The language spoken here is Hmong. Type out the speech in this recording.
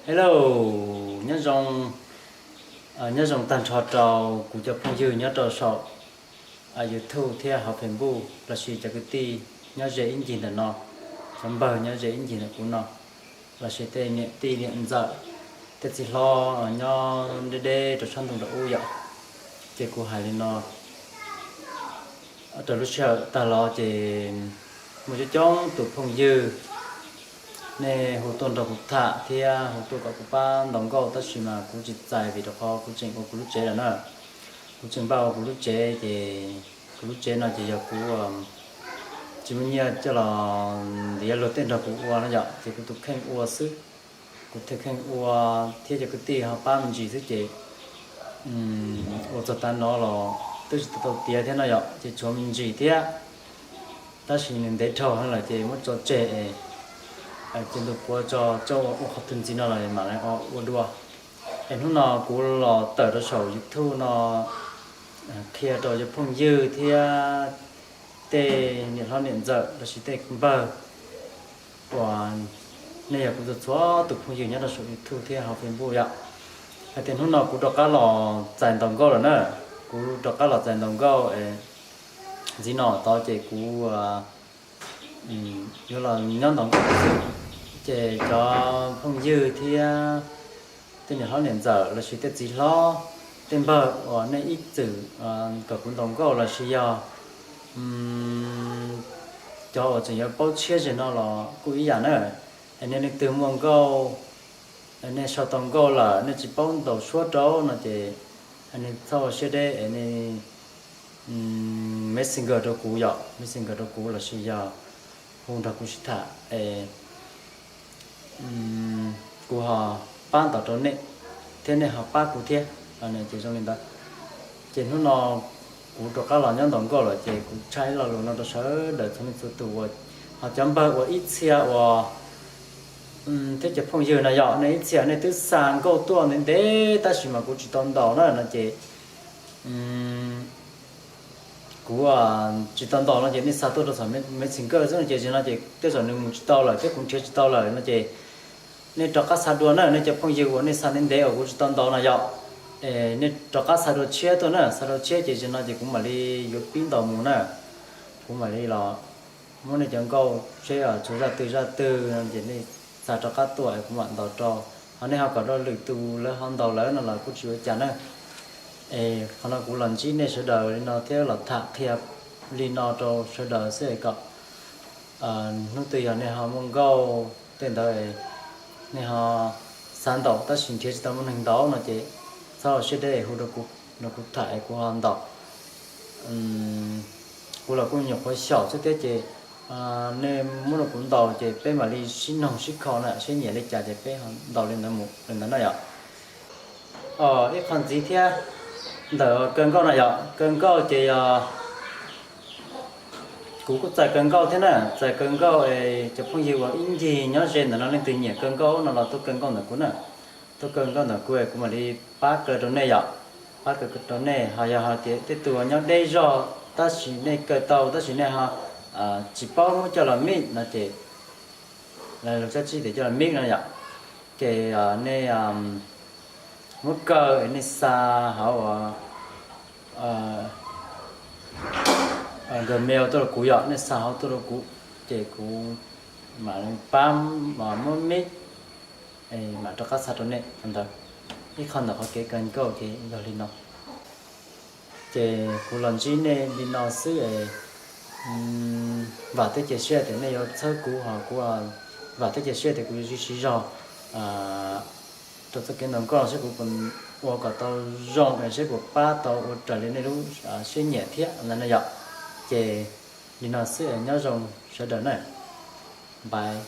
Hello, nyob zoo, nyob zoo tag nrho rau kuv cov phooj ywg nyob rau saum YouTube thiab hauv Facebook lossis cov kwv tij nyob ze ib ncig ntawm no, cov npawg nyob ze ib ncig ntawm kuv no, lossis tej niam tij niam ntxawm, tej txiv hlob nyob deb deb rau sab ntuj nram ub yom. Ces kuv hais li no, rau lub sij hawm tag los ces muaj coob coob tus phooj ywg nej hu tuaj nrog kuv tham thiab hu tuaj kom kuv pab ntaus nkauj, tab sis mas kuv tsis txais vim rau qhov kuv tseem ua kuv lub tsev lawm na. Kuv tseem npaj ua kuv lub tsev ces kuv lub tsev no ces yog kuv tsis muaj nyiaj coj los ntiav luag tej nrog kuv ua no yom, ces kuv tus kheej ua xwb. Kuv tus kheej ua thiab cov kwv tij ho pab me ntsis xwb ces ua txog tav no los twb tsis tau tiav thiab no yom, ces tshuav me ntsis thiab. Tab sis nws ntev dhau heev lawm ces muab tso tseg es cia ntu puav tso coj ua qhov twg ntxiv no los mam li ua dua. Es hnub no kuv los tawm rau saum YouTube no qhia rau cov phooj ywg thiab tej niam hlob niam ntxawm lossis tej npawg uas nej yog kuv txhua txhua tus phooj ywg nyob rau saum YouTube thiab hauv Facebook yom, hais tias hnub no kuv rov qab los txais ntaus nkauj lawm na. Kuv rov qab los txais ntaus nkauj es ntxiv no tod ces kuv yuav los nyob ntaus nkauj xwb. Ces cov phooj ywg thiab tej niam hlob niam ntxawm lossis tej txiv hlob tej npawg uas nej ib txwm kom kuv ntaus nkauj lossis yog cov uas tseem yuav paub tshiab ze no los kuj ib yam na. Es nej leej twg muaj nkauj, nej sau tau nkauj lawm nej tsis paub ntaus suab rau no ces nej txhob ua siab deb es nej messenger rau kuv yom, messenger rau kuv lossis yog hu nrog kuv sib tham es kuv ho pab ntaus rau nej thiab nej ho pab kuv thiab. Ces zoo li ntawd. Ces hnub no kuv rov qab los nyob ntaus nkauj lawm ces kuv tshaj ib lo lus no rau sawv daws txhua leej txhua tus uas ho cov npawg uas ib txhia uas thiab cov phooj ywg no yom, nej ib txhia nej twb xa nkauj tuaj ntev ntev tab sis mas kuv tsis tau ntaus na no ces kuv tsis tau ntaus no ces nej xa tuaj rau saum messenger xwb no ces zaum no ces tej zaum nws mus tsis tau lawm thiab kuv nrhiav tsis tau lawm no ces nej rov qab xa dua na, nej cov phooj ywg uas nej xa ntev ntev uas kuv tsis tau ntaus no yom. Nej rov qab xa dua tshiab tuaj na, xa dua tshiab ces zaum no ces kuv mam li yuav pib ntaus mus na. Kuv mam li los muab nej cov nkauj seb tshuav zaj twg zaj twg no ces nej xa rov qab tuaj es kuv mam ntaus rau. Ho nej ho kom rau lwm tus lawv ho ntaus lawv no los kuj tsis ua cas na. Es qhov no kuv los ntsib nej sawv daws li no thiab los tham qhia li no rau sawv daws xwb es kom hnub twg yog nej ho muaj nkauj tej ntawd nej ho xav ntaus tab sis nrhiav tsis tau muaj neeg ntaus no ces txhob ua siab deb hu rau kuv, rau kuv tham es kuv ho ntaus. Kuv los kuj nyuam qhuav xyaum xwb thiab ces nej muab rau kuv ntaus ces peb mam li sib noog sib kho na, sib nyiam li cas ces peb ntaus li ntawd mus li ntawd na yom. Ib qho ntxiv thiab ntawm kaw nkauj no yom, kaw nkauj ces yog kuv kuj txais kaw nkauj thiab na, txais kaw nkauj es cov phooj ywg uas ib ncig nyob ze ntawm no leej twg nyiam kaw nkauj no los tuaj kaw nkauj ntawm kuv na. Tuaj kaw nkauj ntawm kuv es kuv mam li pab kaw rau nej yom, pab kaw rau nej. Ho yog hais tias tej tus nyob deb zog tab sis nej kaw tau tab sis nej ho tsis paub muab coj los mix no ces lawv lus tsab tsib tias coj los mix no yom, ces nej muab kaw nej xa hauv Gmail tuaj rau kuv yom, nej xa hauv tuaj rau kuv ces kuv mam pab muab mix mam rov qab xa rau nej ntawd. Ib qho ntawm qhov kev kaw nkauj ces yog li no. Ces kuv los ntsib nej li no xwb es vam thiab cia siab tias nej yuav txhawb kuv ho kuv vam thiab cia siab tias kuv yuav siv zog rau txoj kev ntaus nkauj seb kuv puas ua kom tau zoo es seb puas pab tau ua raws li nej lub siab nyiam thiab ntawd na yom. Ces li no xwb es nyob zoo sawv daws na. Bye.